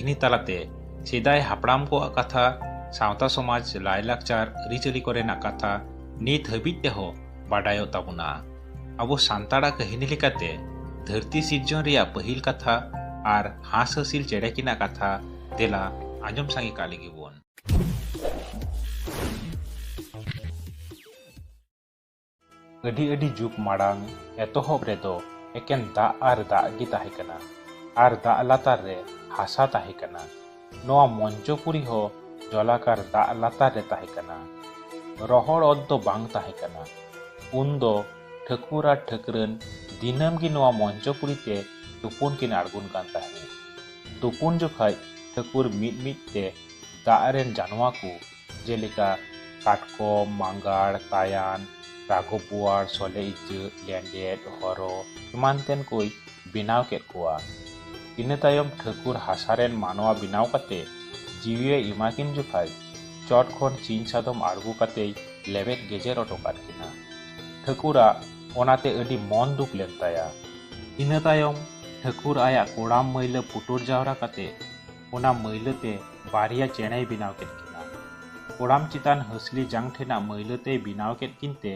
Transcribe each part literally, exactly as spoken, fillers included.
ᱠᱟᱹᱦᱱᱤ ᱛᱟᱞᱟᱛᱮ ᱥᱮᱫᱟᱭ ᱦᱟᱯᱲᱟᱢ ᱠᱚᱣᱟᱜ ᱠᱟᱛᱷᱟ, ᱥᱟᱶᱛᱟ ᱥᱚᱢᱟᱡᱽ, ᱞᱟᱭᱞᱟᱠᱪᱟᱨ, ᱟᱹᱨᱤᱪᱟᱹᱞᱤ ᱠᱚᱨᱮᱱᱟᱜ ᱠᱟᱛᱷᱟ ᱱᱤᱛ ᱦᱟᱹᱵᱤᱡ ᱛᱮᱦᱚᱸ ᱵᱟᱰᱟᱭᱚᱜ ᱛᱟᱵᱚᱱᱟ᱾ ᱟᱵᱚ ᱥᱟᱱᱛᱟᱲᱟᱜ ᱠᱟᱹᱦᱱᱤ ᱞᱮᱠᱟᱛᱮ ᱫᱷᱟᱹᱨᱛᱤ ᱥᱤᱨᱡᱚᱱ ᱨᱮᱭᱟᱜ ᱯᱟᱹᱦᱤᱞ ᱠᱟᱛᱷᱟ ᱟᱨ ᱦᱟᱸᱥ ᱦᱟᱹᱥᱤᱞ ᱪᱮᱬᱮ ᱠᱤᱱᱟᱜ ᱠᱟᱛᱷᱟ ᱫᱮᱞᱟ ᱟᱸᱡᱚᱢ ᱥᱟᱸᱜᱮ ᱠᱟᱜ ᱞᱮᱜᱮ ᱵᱚᱱ᱾ ᱟᱹᱰᱤ ᱟᱹᱰᱤ ᱡᱩᱜᱽ ᱢᱟᱲᱟᱝ ᱮᱛᱚᱦᱚᱵ ᱨᱮᱫᱚ ᱮᱠᱮᱱ ᱫᱟᱜ ᱟᱨ ᱫᱟᱜ ᱜᱮ ᱛᱟᱦᱮᱸ ᱠᱟᱱᱟ ᱟᱨ ᱫᱟᱜ ᱞᱟᱛᱟᱨ ᱨᱮ ᱦᱟᱥᱟ ᱛᱟᱦᱮᱸ ᱠᱟᱱᱟ᱾ ᱱᱚᱣᱟ ᱢᱚᱧᱪᱚᱯᱩᱨᱤ ᱦᱚᱸ ᱡᱚᱞᱟᱠᱟᱨ ᱫᱟᱜ ᱞᱟᱛᱟᱨ ᱨᱮ ᱛᱟᱦᱮᱸ ᱠᱟᱱᱟ᱾ ᱨᱚᱦᱚᱲ ᱚᱛ ᱫᱚ ᱵᱟᱝ ᱛᱟᱦᱮᱸ ᱠᱟᱱᱟ᱾ ᱩᱱᱫᱚ ᱴᱷᱟᱹᱠᱩᱨ ᱟᱨ ᱴᱷᱟᱹᱠᱨᱟᱹᱱ ᱫᱤᱱᱟᱹᱢ ᱜᱮ ᱱᱚᱣᱟ ᱢᱚᱧᱪᱚᱯᱩᱨᱤ ᱛᱮ ᱛᱩᱯᱩᱱ ᱠᱤᱱ ᱟᱬᱜᱚᱱ ᱠᱟᱱ ᱛᱟᱦᱮᱸᱫ᱾ ᱛᱩᱯᱩᱱ ᱡᱚᱠᱷᱟᱡ ᱴᱷᱟᱹᱠᱩᱨ ᱢᱤᱫ ᱢᱤᱫ ᱛᱮ ᱫᱟᱜ ᱨᱮᱱ ᱡᱟᱱᱣᱟ ᱠᱚ ᱡᱮᱞᱮᱠᱟ ᱠᱟᱴᱠᱚᱢ, ᱢᱟᱸᱜᱟᱲ, ᱛᱟᱭᱟᱱ, ᱨᱟᱜᱷᱚ ᱵᱳᱣᱟᱲ, ᱥᱚᱞᱮ ᱤᱪᱟᱹᱜ, ᱞᱮᱸᱰᱮᱫ, ᱦᱚᱨᱚ ᱮᱢᱟᱱ ᱛᱮᱱ ᱠᱚᱭ ᱵᱮᱱᱟᱣ ᱠᱮᱫ ᱠᱚᱣᱟ᱾ ᱤᱱᱟᱹ ᱛᱟᱭᱚᱢ ᱴᱷᱟᱹᱠᱩᱨ ᱦᱟᱥᱟ ᱨᱮᱱ ᱢᱟᱱᱣᱟ ᱵᱮᱱᱟᱣ ᱠᱟᱛᱮ ᱡᱤᱣᱤᱭᱮ ᱮᱢᱟ ᱠᱤᱱ ᱡᱚᱠᱷᱟᱡ ᱪᱚᱴ ᱠᱷᱚᱱ ᱥᱤᱧ ᱥᱟᱫᱚᱢ ᱟᱬᱜᱚ ᱠᱟᱛᱮᱭ ᱞᱮᱵᱮᱫ ᱜᱮᱡᱮᱨ ᱚᱴᱚ ᱠᱟᱫ ᱠᱤᱱᱟ᱾ ᱴᱷᱟᱹᱠᱩᱨᱟᱜ ᱚᱱᱟᱛᱮ ᱟᱹᱰᱤ ᱢᱚᱱ ᱫᱩᱠ ᱞᱮᱱ ᱛᱟᱭᱟ᱾ ᱤᱱᱟᱹ ᱛᱟᱭᱚᱢ ᱴᱷᱟᱹᱠᱩᱨ ᱟᱭᱟᱜ ᱠᱚᱲᱟᱢ ᱢᱟᱹᱭᱞᱟᱹ ᱯᱩᱴᱩᱨ ᱡᱟᱣᱨᱟ ᱠᱟᱛᱮ ᱚᱱᱟ ᱢᱟᱹᱭᱞᱟᱹ ᱛᱮ ᱵᱟᱨᱭᱟ ᱪᱮᱬᱮᱭ ᱵᱮᱱᱟᱣ ᱠᱮᱫ ᱠᱤᱱᱟ᱾ ᱠᱚᱲᱟᱢ ᱪᱮᱛᱟᱱ ᱦᱟᱹᱥᱞᱤ ᱡᱟᱝ ᱴᱷᱮᱱᱟᱜ ᱢᱟᱹᱭᱞᱟᱹ ᱛᱮᱭ ᱵᱮᱱᱟᱣ ᱠᱮᱫ ᱠᱤᱱ ᱛᱮ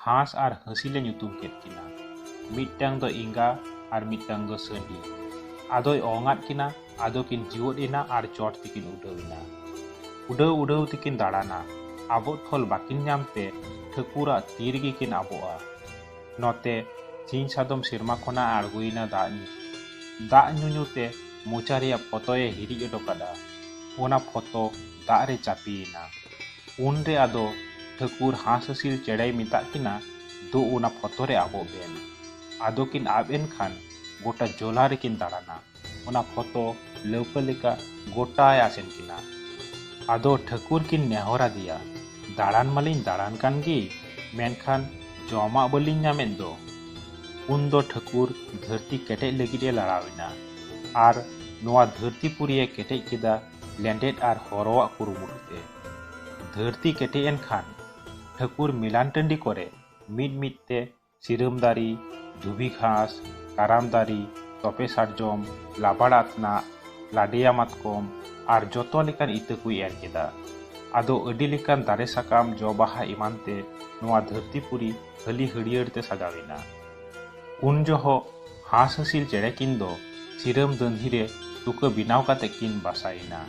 ᱦᱟᱸᱥ ᱟᱨ ᱦᱟᱹᱥᱤᱞᱮ ᱧᱩᱛᱩᱢ ᱠᱮᱫ ᱠᱤᱱᱟ᱾ ᱢᱤᱫᱴᱟᱝ ᱫᱚ ᱮᱸᱜᱟ ᱟᱨ ᱢᱤᱫᱴᱟᱝ ᱫᱚ ᱥᱟᱺᱰᱤ᱾ ᱟᱫᱚᱭ ᱚᱝᱟᱫ ᱠᱤᱱᱟ, ᱟᱫᱚ ᱠᱤᱱ ᱡᱤᱣᱮᱫ ᱮᱱᱟ ᱟᱨ ᱪᱚᱴ ᱛᱮᱠᱤᱱ ᱩᱰᱟᱹᱣ ᱮᱱᱟ᱾ ᱩᱰᱟᱹᱣ ᱩᱰᱟᱹᱣ ᱛᱮᱠᱤᱱ ᱫᱟᱬᱟᱱᱟ᱾ ᱟᱵᱚᱜ ᱛᱷᱚᱞ ᱵᱟᱹᱠᱤᱱ ᱧᱟᱢ ᱛᱮ ᱴᱷᱟᱹᱠᱩᱨᱟᱜ ᱛᱤ ᱨᱮᱜᱮ ᱠᱤᱱ ᱟᱵᱚᱜᱼᱟ᱾ ᱱᱚᱛᱮ ᱥᱤᱧ ᱥᱟᱫᱚᱢ ᱥᱮᱨᱢᱟ ᱠᱷᱚᱱᱟᱜ ᱟᱬᱜᱚᱭᱮᱱᱟ ᱫᱟᱜ ᱧᱩ᱾ ᱫᱟᱜ ᱧᱩ ᱧᱩ ᱛᱮ ᱢᱚᱪᱟ ᱨᱮᱭᱟᱜ ᱯᱷᱚᱛᱚᱭᱮ ᱦᱤᱨᱤᱡ ᱚᱰᱚᱠ ᱟᱫᱟ᱾ ᱚᱱᱟ ᱯᱷᱚᱛᱚ ᱫᱟᱜ ᱨᱮ ᱪᱟᱯᱮᱭᱮᱱᱟ᱾ ᱩᱱᱨᱮ ᱟᱫᱚ ᱴᱷᱟᱹᱠᱩᱨ ᱦᱟᱸᱥ ᱦᱟᱹᱥᱤᱞ ᱪᱮᱬᱮᱭ ᱢᱮᱛᱟᱜ ᱠᱤᱱᱟ, "ᱫᱩ ᱚᱱᱟ ᱯᱷᱚᱛᱚ ᱨᱮ ᱟᱵᱚᱜ ᱵᱮᱱ᱾" ᱟᱫᱚ ᱠᱤᱱ ᱟᱵ ᱮᱱ ᱠᱷᱟᱱ ᱜᱚᱴᱟ ᱡᱚᱞᱟ ᱨᱮᱠᱤᱱ ᱫᱟᱬᱟᱱᱟ᱾ ᱚᱱᱟ ᱯᱷᱚᱛᱚ ᱞᱟᱹᱣᱠᱟᱹ ᱞᱮᱠᱟ ᱜᱚᱴᱟᱭ ᱟᱥᱮᱱ ᱠᱤᱱᱟ᱾ ᱟᱫᱚ ᱴᱷᱟᱹᱠᱩᱨ ᱠᱤᱱ ᱱᱮᱦᱚᱨ ᱟᱫᱮᱭᱟ, "ᱫᱟᱬᱟᱱ ᱢᱟᱞᱤᱧ ᱫᱟᱬᱟᱱ ᱠᱟᱱ ᱜᱮ, ᱢᱮᱱᱠᱷᱟᱱ ᱡᱚᱢᱟᱜ ᱵᱟᱹᱞᱤᱧ ᱧᱟᱢᱮᱫ ᱫᱚ᱾" ᱩᱱᱫᱚ ᱴᱷᱟᱹᱠᱩᱨ ᱫᱷᱟᱹᱨᱛᱤ ᱠᱮᱴᱮᱡ ᱞᱟᱹᱜᱤᱫ ᱮ ᱞᱟᱲᱟᱣ ᱮᱱᱟ ᱟᱨ ᱱᱚᱣᱟ ᱫᱷᱟᱹᱨᱛᱤ ᱯᱩᱨᱤ ᱮ ᱠᱮᱴᱮᱡ ᱠᱮᱫᱟ ᱞᱮᱸᱰᱮᱫ ᱟᱨ ᱦᱚᱨᱚᱣᱟᱜ ᱠᱩᱨᱩᱢᱩᱴᱩ ᱛᱮ᱾ ᱫᱷᱟᱹᱨᱛᱤ ᱠᱮᱴᱮᱡ ᱮᱱ ᱠᱷᱟᱱ ᱴᱷᱟᱹᱠᱩᱨ ᱢᱮᱞᱟᱱ ᱴᱟᱺᱰᱤ ᱠᱚᱨᱮ ᱢᱤᱫ ᱢᱤᱫ ᱛᱮ ᱥᱤᱨᱟᱹᱢ ᱫᱟᱨᱮ, ᱫᱷᱩᱵᱤ ᱜᱷᱟᱥ, ᱠᱟᱨᱟᱢ ᱫᱟᱨᱮ, ᱛᱚᱯᱮ ᱥᱟᱨᱡᱚᱢ, ᱞᱟᱵᱟᱲ ᱟᱛᱱᱟᱜ, ᱞᱟᱰᱮᱭᱟ ᱢᱟᱛᱠᱚᱢ ᱟᱨ ᱡᱚᱛᱚ ᱞᱮᱠᱟᱱ ᱤᱛᱟᱹ ᱠᱚᱭ ᱮᱨ ᱠᱮᱫᱟ᱾ ᱟᱫᱚ ᱟᱹᱰᱤ ᱞᱮᱠᱟᱱ ᱫᱟᱨᱮ ᱥᱟᱠᱟᱢ, ᱡᱚ ᱵᱟᱦᱟ ᱮᱢᱟᱱ ᱛᱮ ᱱᱚᱣᱟ ᱫᱷᱟᱹᱨᱛᱤ ᱯᱩᱨᱤ ᱦᱟᱹᱞᱤ ᱦᱟᱹᱨᱭᱟᱹᱲ ᱛᱮ ᱥᱟᱡᱟᱣ ᱮᱱᱟ᱾ ᱩᱱ ᱡᱚᱦᱚᱜ ᱦᱟᱸᱥ ᱦᱟᱹᱥᱤᱞ ᱪᱮᱬᱮ ᱠᱤᱱ ᱫᱚ ᱥᱤᱨᱟᱹᱢ ᱫᱟᱹᱱᱦᱤ ᱨᱮ ᱛᱩᱠᱟᱹ ᱵᱮᱱᱟᱣ ᱠᱟᱛᱮ ᱠᱤᱱ ᱵᱟᱥᱟᱭᱮᱱᱟ᱾